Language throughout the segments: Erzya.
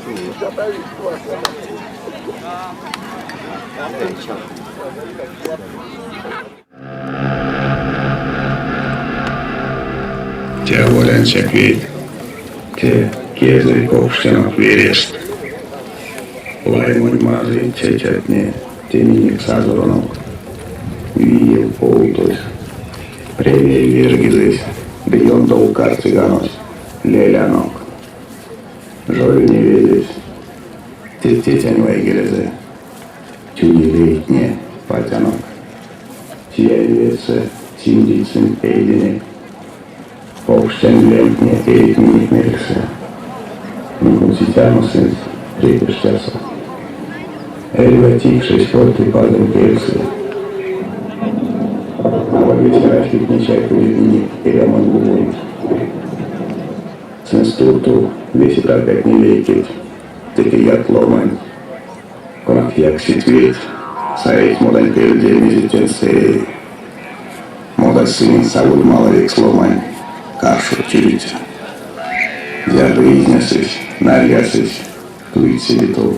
Те аволь ансяк ведь, те кезэрь покштянок верест. Лаймонь мазый тетятне, те минек сазоронок. Виев овтось, превей верьгизэсь ды ёндол карциганось, лелянок. Жойни ведесь, те тетянь вайгелезэ. Тюни лейтне, патянок. Сиянь ведьсэ симдить сынь эйденек. Покштянь лемтне эрить минек мельсэ. Минь кунсетяно сынст репештясо. Эрьва тикшесь корты Пазонь кельсэ. Аволь весе раськетне чарькодить минек эрямонь лувонть. Сынст туртов весе таркатне вейкеть, теке ят ломанть. Конат яксить веть, саить модань пельде, мезе тенст эряви. Модась сыненст аволь малавикс ломань, каршо тюриця. Зярдо изнясызь, нарьгасызь, туить седе тов.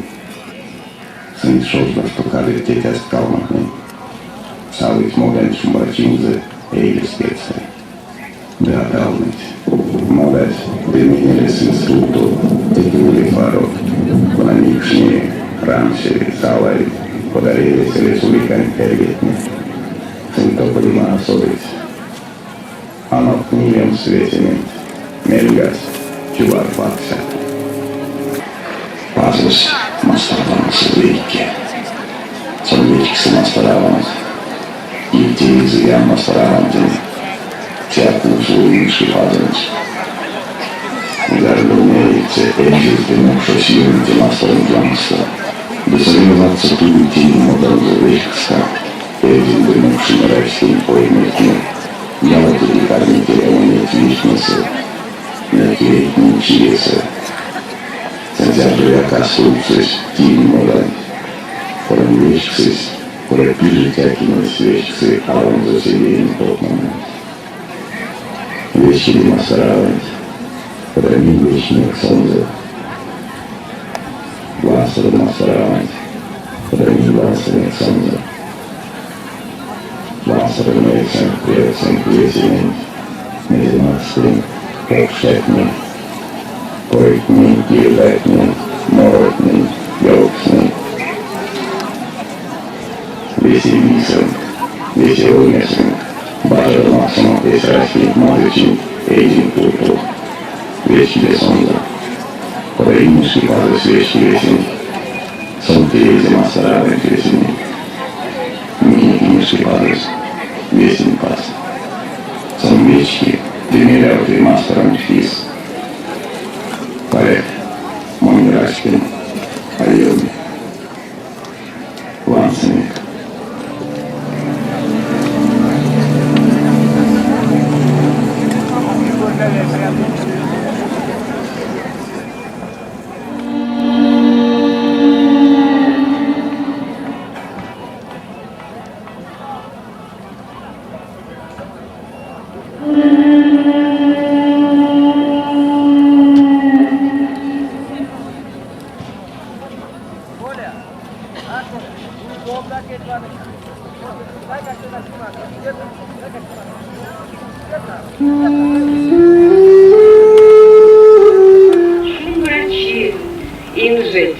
Сынь шождасто кадыть тетяст калмотнень, салыть моданть шумбрачинзэ эйдест кедьсэ. Ды а талныть. Модась ды менелесь сынст туртов теке ули паро, кона микшневи, рамсеви, салави, кода ревесь республикань эрьгетне. Сынь топодема а содыть. Анок нилемс весементь, мельгаст чувар пакся. Пазось масторлангсо вейке. Сон вечксы мастораванть. Ильтеви зыян масторавантень, цяпкунсо Инешкипазонть. Зярдо меельце эрзясь ды мокшось ёмить те масторонть лангсто, ды сывель ладсо туить тиринь моданзо велькска, эрзянь ды мокшонь раськень ойметне ялатеке кармить эрямо неть виртнесэ, неть лейтнень чиресэ. Зярдояк а стувтсызь тиринь моданть, конань вечксызь. Кода пиже тякинесь вечксы аванзо седеень потмонть. Вечкили мастораванть, кода минь вечкинек сонзэ. Ванстодо мастораванть, кода минь ванстынек сонзэ. Ванстодо мельсэнк, превсэнк весементь, мезе макссть покштятне, койтнень, кирдатнень, моротнень, ёвкстнэнь. Весе вийсэнк, весе оймесэнк бажадо максомо эсь раськенть мазычинть эйзэнк туртов. Вечкиде сонзэ. Кода Инешкипазось вечки весень, сон теезэ мастораванть весенень. Минек Инешкипазось, весень Паз. Сон вечки ды мелявты масторонть кис. Паряк, монь раськем а ёми. Вансынек. Шумбрачи, инжеть!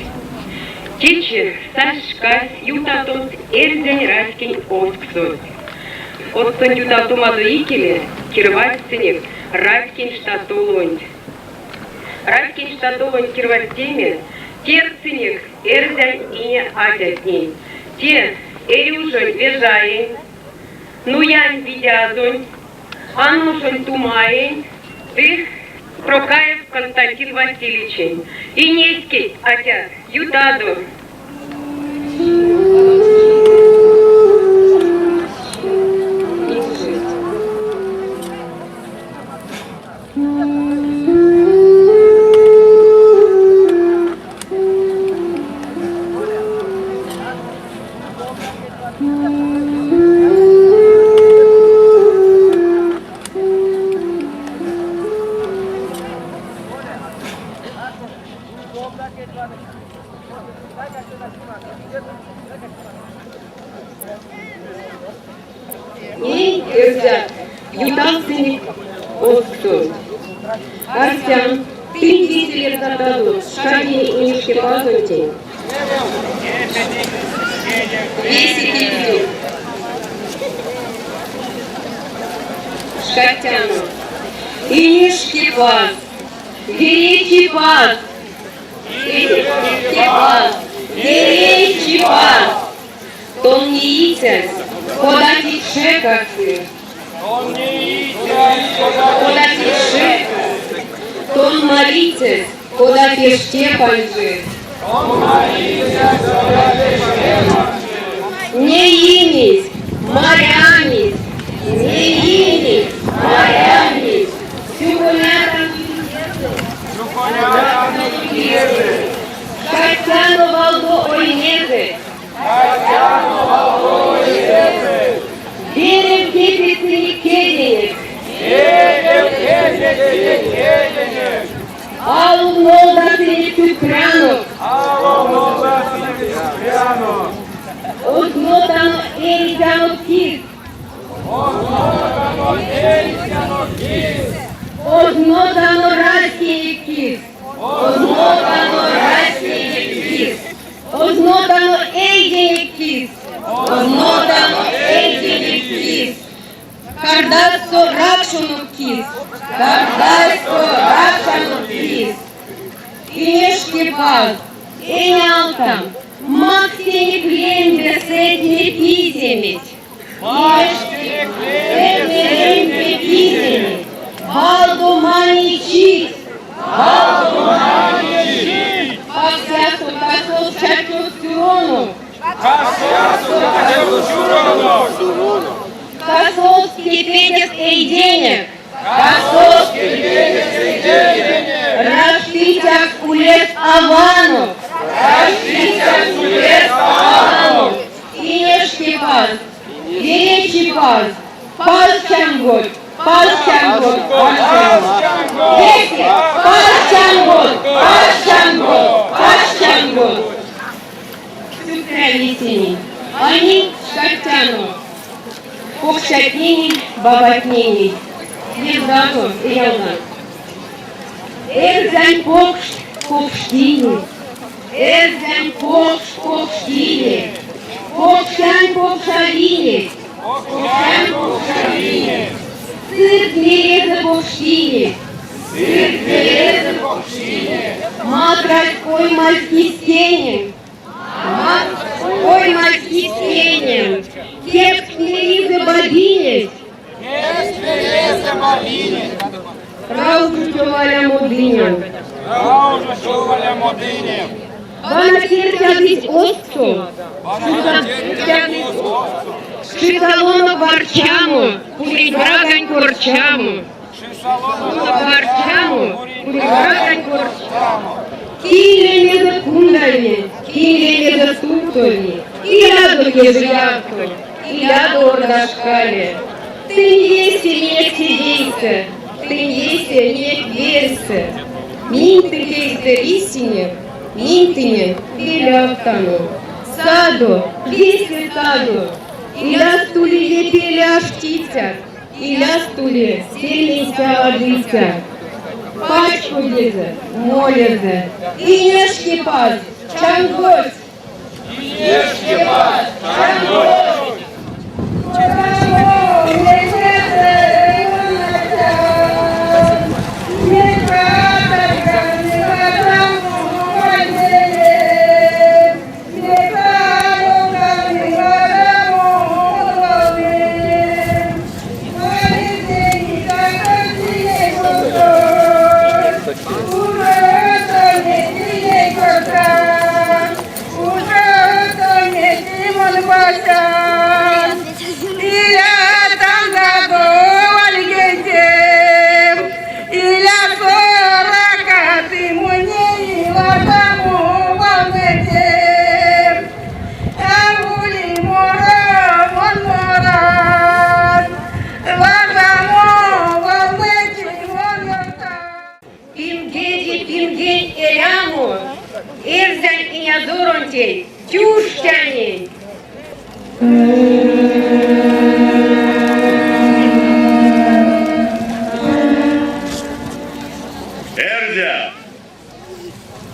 Течи сась шкась ютавтомс эрзянь раськень озксонть. Озксонть ютавтомадо икеле кирвазтьсынек раськень штатолонть. Раськень штатолонть кирвазтеме тердсынек эрзянь ине атятнень. Те Эрюшонь Вежаень, Нуянь Видязонь, Аношонь Тумаень ды Прокаев Константин Васильевичень. Инеськеть, атят, ютадо! Ней, эрзят, ютавтсынек озксонть. Арсян, тынь весе лездатадо шкатнень Инешкипазонтень. Весе кедьсэ шкатяно. Инешкипаз, Веречипаз, Инешкипаз, Веречипаз! Тон неицясь, кода тикше касы. Кода тикше касы. Тон марицясь, кода пеште панжи. Неимизь, марямизь, неимизь, марямизь, сюконятам Катяно валдо оймезэ. Катяно валдо оймезэ. Верев кепедсынек кеденек. Верев кепедсынек кеденек. Алов нолдасынек сюкпрянок. Алов нолдасынек сюкпрянок. Ознотано эрзянок кис. Ознотано эрзянок кис. Ознотано раськенек кис. Ознотано раськенек кис. Ознотано эйденек кис. Ознотано эйденек кис. Кардазсо ракшанок кис. Кардазсо ракшанок кис. Инешкипаз, энялдтан, макст тенек лембе сэтьме пиземеть. Макст тенек лембе пиземеть. Валдо маней чить. Валдо маней чить. Паксясо касост чачост сюронок. Паксясо касост сюронок. Касост кепетест эйденек. Касост кепетест эйденек. Раштыцякс улест аванок. Раштыцякс улест аванок. Инешкипаз, Веречипаз, Паз чангодть, Паз чангодть, Паз чангодть. Весе, Паз чангодть, Паз чангодть, Паз чангодть. Сюкпря весенень, а минь шкатяно. Покштятненень, бабатненень. Лездадо, эрявнат. Эрзянь покш покштине, Эрзянь покш покштине, Покштянь покшавине, Покштянь покшавине, Сырть мелезэ покштине, Сырть мелезэ покштине, Матрась оймась киськенем, Оймась киськенем, Кевкстнилизе бабинесь, Кевкстнилизе бабинесь, Раужо човаля модинем. Раужо човаля модинем. Вана тертядызь озксов, Кшисалонок варчамо, кулибракань корчамо. Варчамо, кулибракань корчамо. Кинь лемезэ кундаве, кинь лемезэ стувтови, Илядо кежиявто, илядо ордашкале. Тынь весе минек седейсэ, тынь весе минек верьсэ. Минь тынк эйстэ лисинек, минь тыненк велявтано. Садо, весе садо, иляст уле ве пеле аштицят, иляст уле сельмень сявадыцят. Пачкодезэ, молезэ, Инешкипаз, чангодть! Инешкипаз, чангодть! Эрзянь инязоронтень Тюштянень! Эрзя!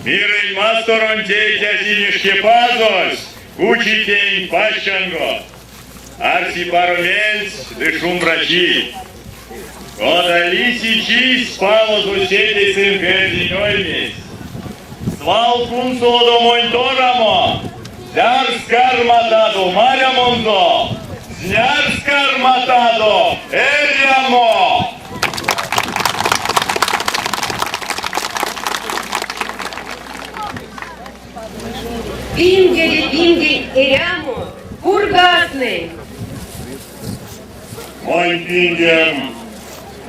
Мирэнь масторонь теицясь Инешкипазось кучи тень пачтянго. Арси паро мельс ды шумбрачи. Кода лиси чись, палозо седе сынк эрзинь оймесь. Свал кунсолодо монь торамо, зярс карматадо марямонзо, знярс карматадо эрямо! Пингеде пингень эрямо Пургаснэнь. Монь пингем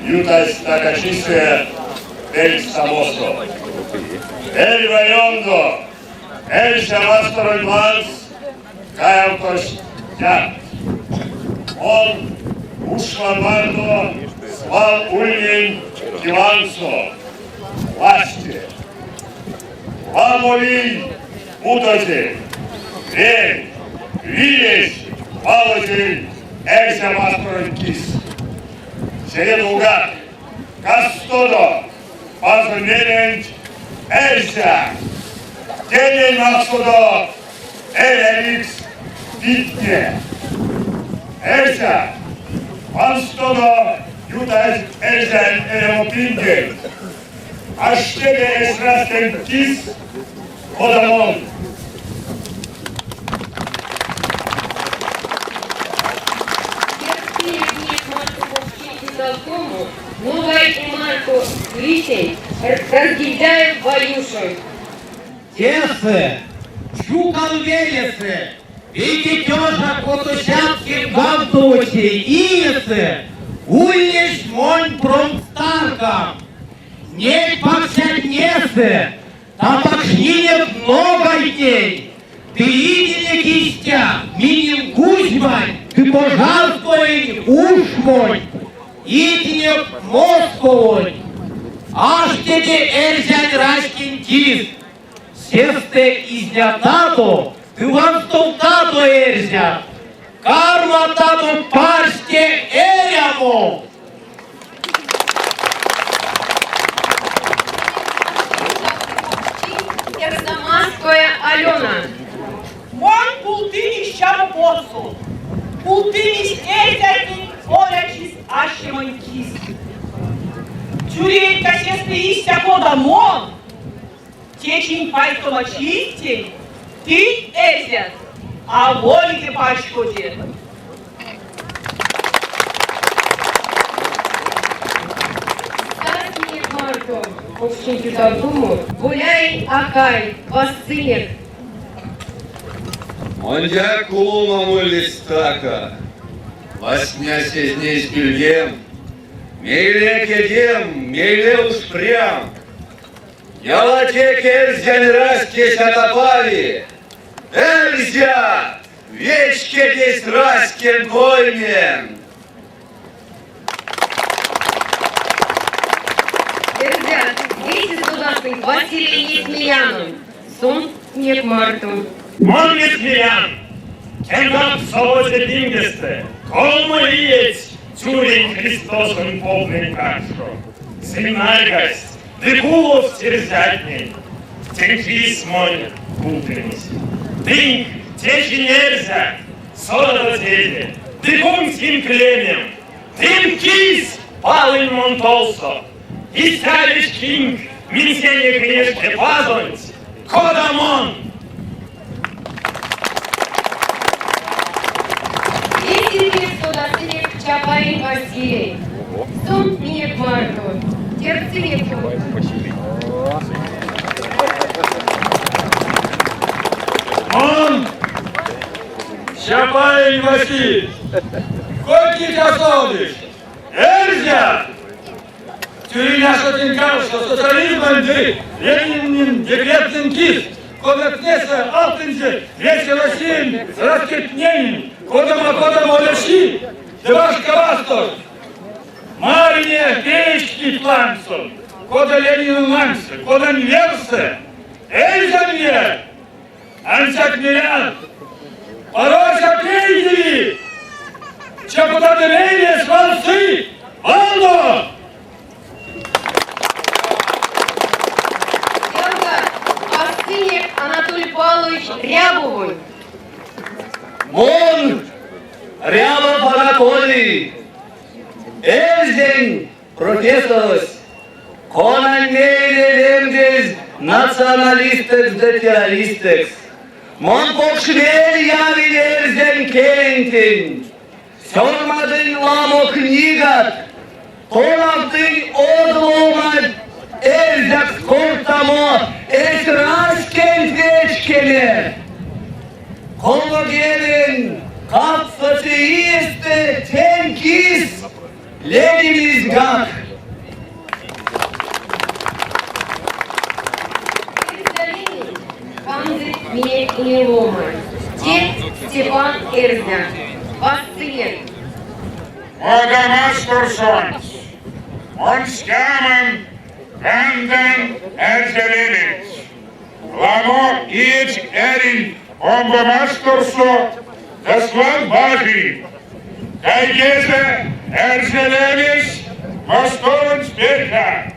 ютась стакачисэ пелькстамосо. Эрьва ёндо эрзя масторонть лангс каявтозь ят. Мон ушма марто свал ульнинь килангсо, ласте. Ламо вий путозель, верь, виесь валозель эрзя масторонть кис. Седе товгак кастодо Пазонь меленть эрзя! Тенень максодо эрявикс питне. Эрзя, ванстодо ютазь эрзянь эрямопингенть. Аштеде эсь раськенть кис, кода мон. Ногай Марко Лисень, Разгильдяев Валюшонь. Тесэ, Чукал велесэ, вейке тёжа котосядт иесэ ульнесь монь промкстаркам. Неть паксятнесэ тапакшнинек ногайтнень, теинек истя Минин Кузьмань ды Пожарскоень ушмонть, идинек Московонть. Аштеде эрзянь раськень кис, сестэ изнятадо ды ванстовтадо эрзят, карматадо парсте эрямо! Арзамасская Алена. Мон пултымизь чаво потсо, пултымизь эрзятнень олячис ащемань кис. Тюренька сестэ истя кода мон, течинь пайстома чистень, тынь, эрзят, аволиде пачкоде. Састыне марто покшонь ютавтомо Гуляй, Акай, вастынек. Мондяк кулома молесь стака. Васня сезнесь пильгем, мейле кедем, мейле уш прям. Ялатеке эрзянь раськесь а тапави. Эрзя! Вечкетесь раськем коймем! Эрзят, вейсэ содасынк Василий Несмеянонь. Сон снег марто. Мон Несмеян, кемгак совозе пингестэ, колмо иеть тюринь Христосонь полнэнь каршо. Сынь нарьгасть ды куловсть эрзятнень. Теньгис монь пултымизь. Тынь, течинь эрзят, содадо теде, ды кундсинк лемем. Тынк кис палынь мон толсо. Истя вечкинк минсенек Инешке Пазонть, кода мон. Весе пек содасынек Чапаень Василий. Сон минек марто. Тердсынек Мон Чапаень Василий. Кой-кить а содыть. Эрзя! Тюринясо тынь социализмань ды Ленинэнь декретнэнь кис, конатнесэ алтынзе весе Россиянь раськетненень кодамо-кодамо олячи ды башка вастор. Марине печкить лангсо, кода Ленинэнь лангсо, кодань версэ, эрзянь вер! Ансяк мерян, парось а пейдеви! Чопотады мейле свал сы валдо! Ялгат, Арсеньев Анатолий Павлович Рябовонь. Мон, Рябов Анатолий, эрзянь профессорось, конань мейле лемдезь националистэкс ды террористэкс. Мон покш мель явинь эрзянь келентень. Сёрмадынь ламо книгат, тонавтынь од ломанть эрзякс кортамо эсь раськенть вечкеме. Колмогемень кавксоце иестэ тень кис ледимизьгак. Кандыть минек ине ломань. Те Степан Эрзя. Василек. Модамасторсонть мон ськамон кандан эрзялементь. Ламо иеть эринь омбомасторсо ды свал бажинь. Гайгезэ эрзялемесь масторонть перька.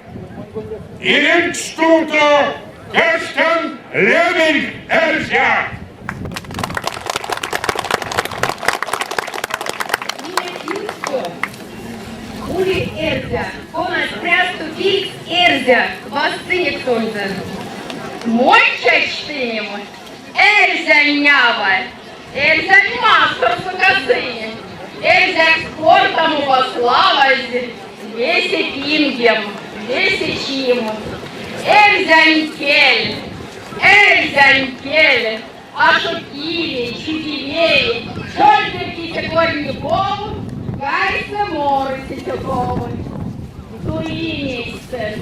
Илинк стувто каштан лемень эрзя! Минек ютксо ули эрзя, конась прясто пильгс эрзя, вастынек сонзэ. Мон чачтынем эрзянь ава, эрзянь масторсо касынь, эрзякс кортамо пославазь весе пингем, весе чим. Эрзянь кель, эрзянь кель, ашо килей, чипилей, чольдерди корняков, гайсэ моры сетяков. Туинейстэ,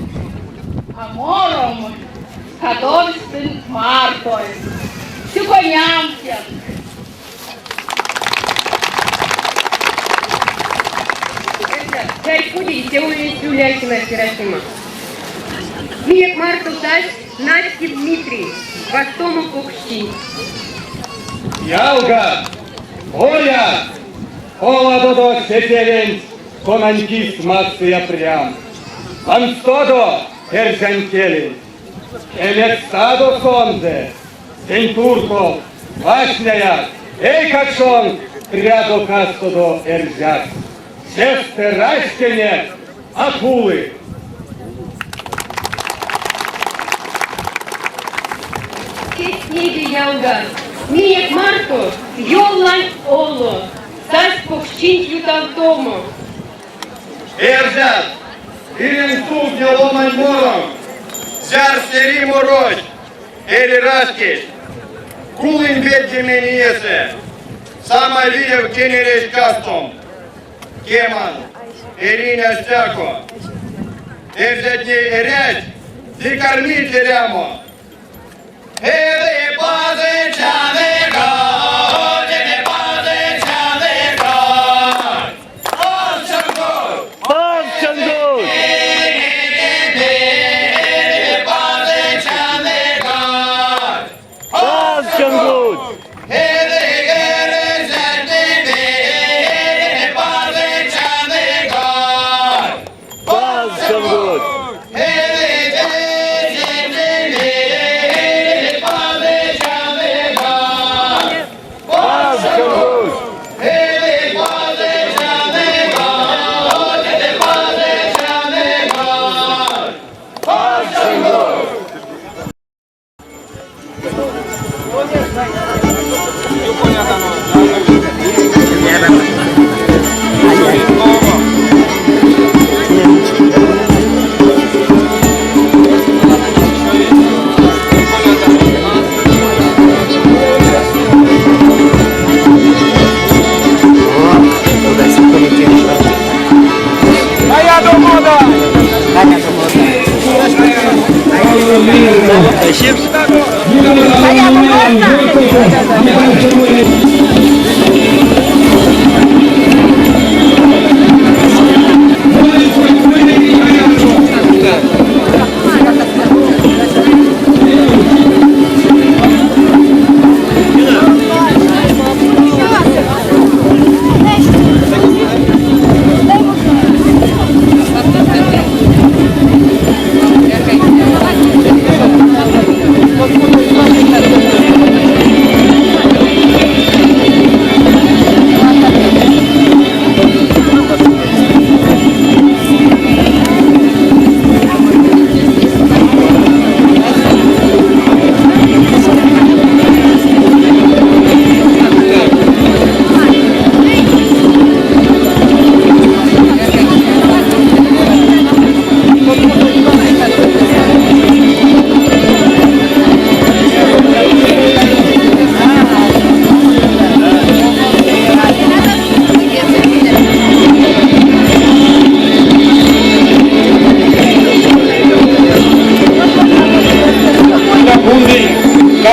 а мором кадовсь тынк марто. Сюконям тенк. Чарькуди, те ульнесь Люлякина Серафима. Минек марто сась Настя Дмитрий, вастомо покшчи. Ялгат, оят, поладодо се тевенть, конань кис максыя прям. Ванстодо эрзянь келенть, кемекстадо сонзэ, сень туртов, васняяк, эйкакшонк прядо кастодо эрзякс. Сестэ раськенек а кулы. Кецнеде, ялгат, минек марто Йовлань Оло сась покшчинть ютавтомо. Эрзят, илинк стувтне ломань моронк, зярс эри морось, эри раськесь. Кулынь ведьгемень иесэ, самай виев кенересь кастом. Кеман, эринь а стяко. Эрзятне эрясть ды кармить эрямо.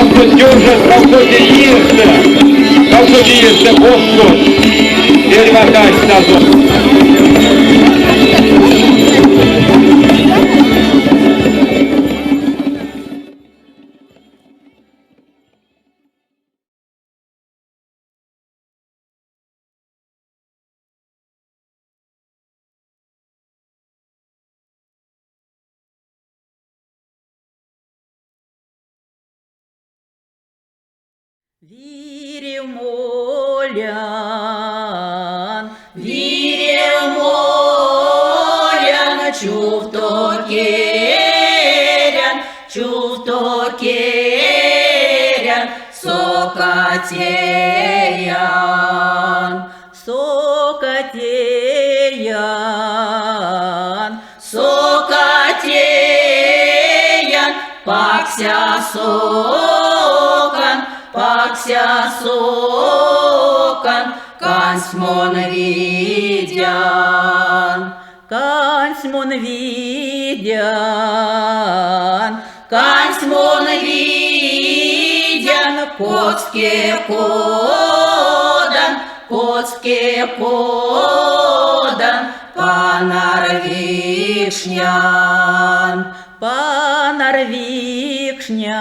Кавксотёжат кавксоце иестэ, кавксоце иестэ озксось эрьва кастазо. Вирев молян, вирев молян, чувто керян, чувто керян, сокатеян, сокатеян, сокатеян, пакся сокан, пакся сокан, кансьть мон видян, кансьть мон видян, кансьть мон видян, коцтке кодан, коцтке кодан, панар викшнян, панар викшнян,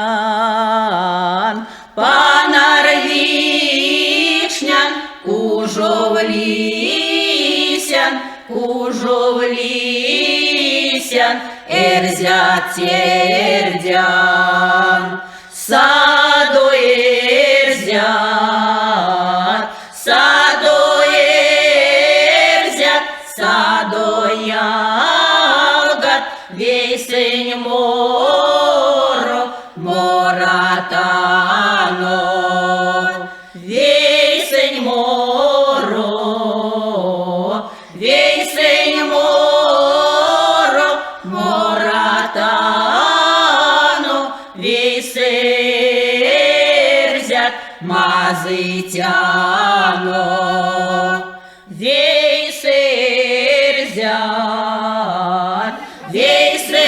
панар викшнян, кужов лисян, кужов лисян, эрзят тердян. Садо эрзят, садо эрзят, садо ялгат, вейсэнь моро моратано. Вейсэнь моро, вейсэнь моро моратано, вейсэ, эрзят, мазыйтяно. Вейсэ, эрзят, вейсэ,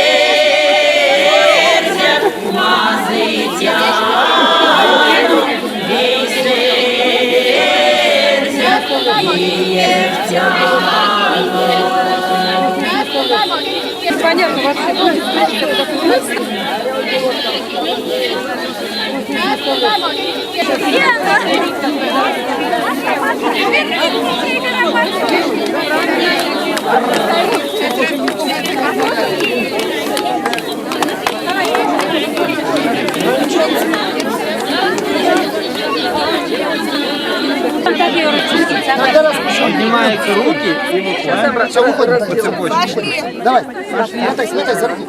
эрзят, мазыйтяно, вейсэ, эрзят, виевтяно. Понятно, вообще. Поднимаются руки и выходим. Все, выходим по цепочке. Давай. Смотри, смотри, за руки.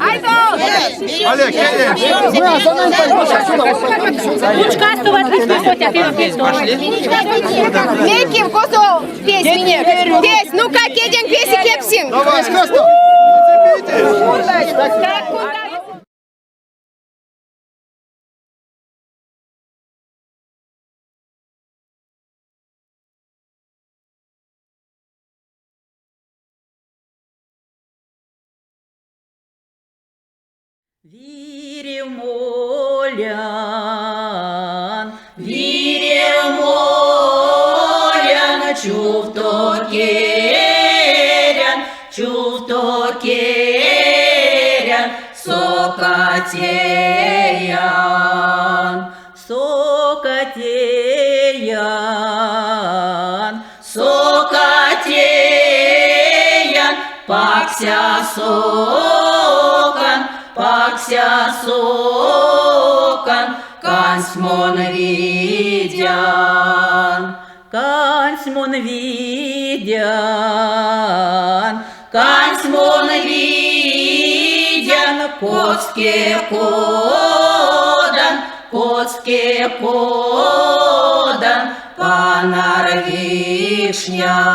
Олег, Мы, а за нами пойдем. Отсюда Пошли. Мейким козо песни. Песь, ну-ка, кеден песи кепсин. Давай, Костя. Так, куда? Вирев молян, вирев молян, чувто керян, чувто керян, сокатеян, сокатеян, сокатеян, пакся сокан, пакся сокан, кансьть мон видян, кансьть мон видян, кансьть мон видян, коцтке кодан, коцтке кодан, панар викшнян,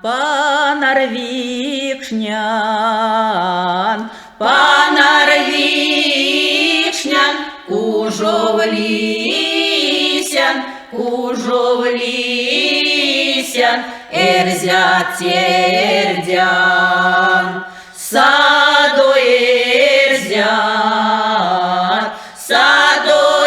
панар викшнян, панар викшнян, кужов лисян, кужов лисян, эрзят тердян. Садо, эрзят, садо.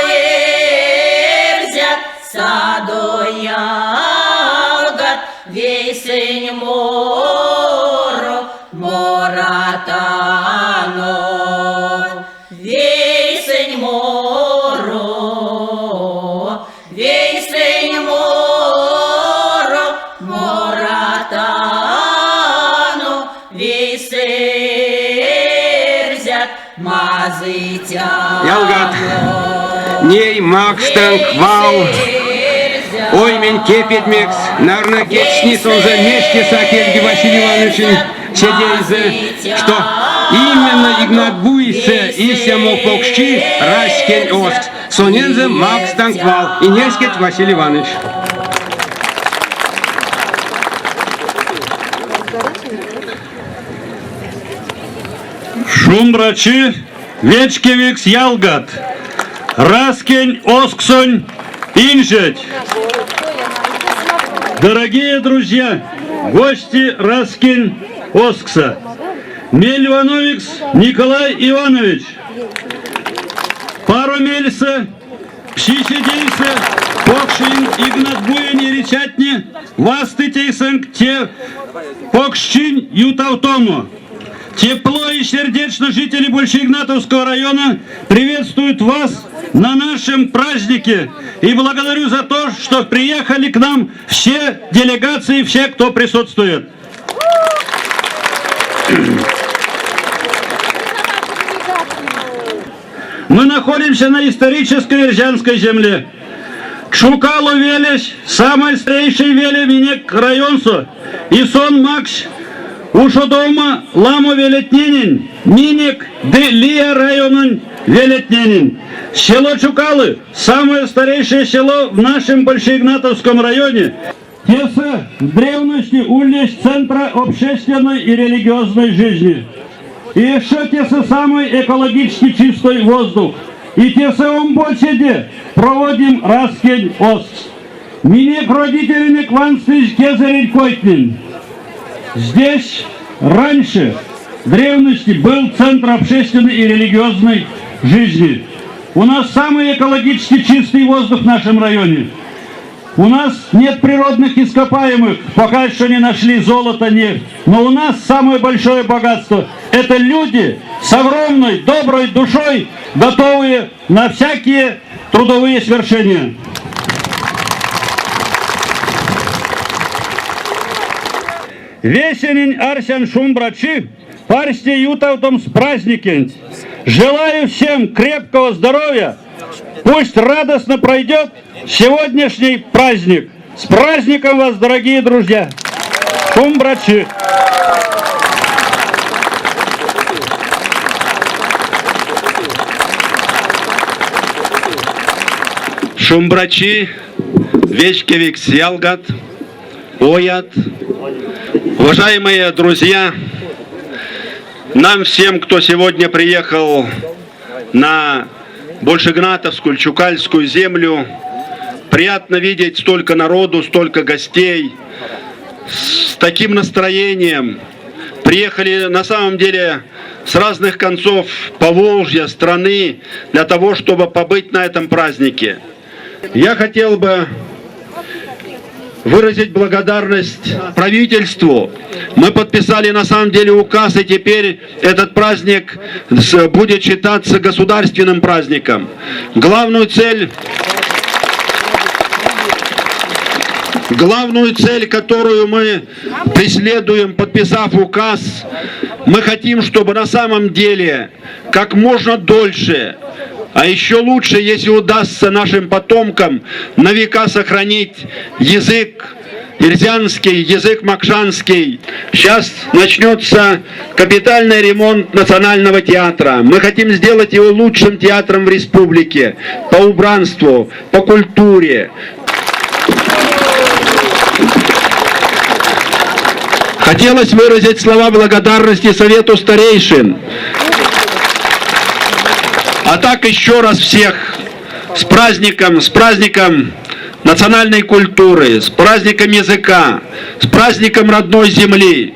Ялгат, ней макстынк вал оймень кепедьмекс, наверное, кецни сонзэ мештесэ кельги Василий Ивановичень седейзэ, что именно Игнатбуйсэ истямо покшчи раськень озкс. Сонензэ макстынк вал, инескеть Василий Иванович. Шумбрачи, вечкевикс ялгат, раськень озксонь инжеть. Дорогие друзья, гости раськень озкса. Мельвановикс Николай Иванович, паро мельсэ, пси седейсэ, покш Игнатбуень эрицятне вастыть эйсэнк те покшчинь ютавтомо. Тепло и сердечно жители Большеигнатовского района приветствуют вас на нашем празднике и благодарю за то, что приехали к нам все делегации, все, кто присутствует. Мы находимся на исторической Эрзянской земле. Чукалы велесь, самый старейший веле минек районсо, и сон макссь ушодома ламо велетненень, минек ды лия райононь велетненень. Село Чукалы – самое старейшее село в нашем Большеигнатовском районе. Тесэ в древности ульнесь центра общественной и религиозной жизни. И еще тесэ самый экологически чистой воздух. И тесэ омбоцеде проводим раськень озкс. Минек родителенек ванстызь кезэрень койтнень. Здесь раньше, в древности, был центр общественной и религиозной жизни. У нас самый экологически чистый воздух в нашем районе. У нас нет природных ископаемых, пока еще не нашли золото, нефть. Но у нас самое большое богатство – это люди с огромной доброй душой, готовые на всякие трудовые свершения. Весенень арсян шумбрачи, парсте ютавтомс праздникенть. Желаю всем крепкого здоровья. Пусть радостно пройдет сегодняшний праздник. С праздником вас, дорогие друзья! Шумбрачи! Шумбрачи, вечкевикс ялгат, оят. Уважаемые друзья, нам всем, кто сегодня приехал на Большегнатовскую, Чукальскую землю, приятно видеть столько народу, столько гостей, с таким настроением. Приехали на самом деле с разных концов Поволжья, страны, для того, чтобы побыть на этом празднике. Я хотел бы выразить благодарность правительству. Мы подписали на самом деле указ, и теперь этот праздник будет считаться государственным праздником. Главную цель, которую мы преследуем, подписав указ, мы хотим, чтобы на самом деле как можно дольше, а еще лучше, если удастся нашим потомкам на века сохранить язык эрзянский, язык мокшанский. Сейчас начнется капитальный ремонт Национального театра. Мы хотим сделать его лучшим театром в республике по убранству, по культуре. Хотелось выразить слова благодарности Совету старейшин. А так еще раз всех с праздником, с праздником национальной культуры, с праздником языка, с праздником родной земли.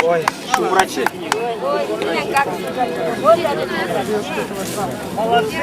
Ой, врачи. Молодцы.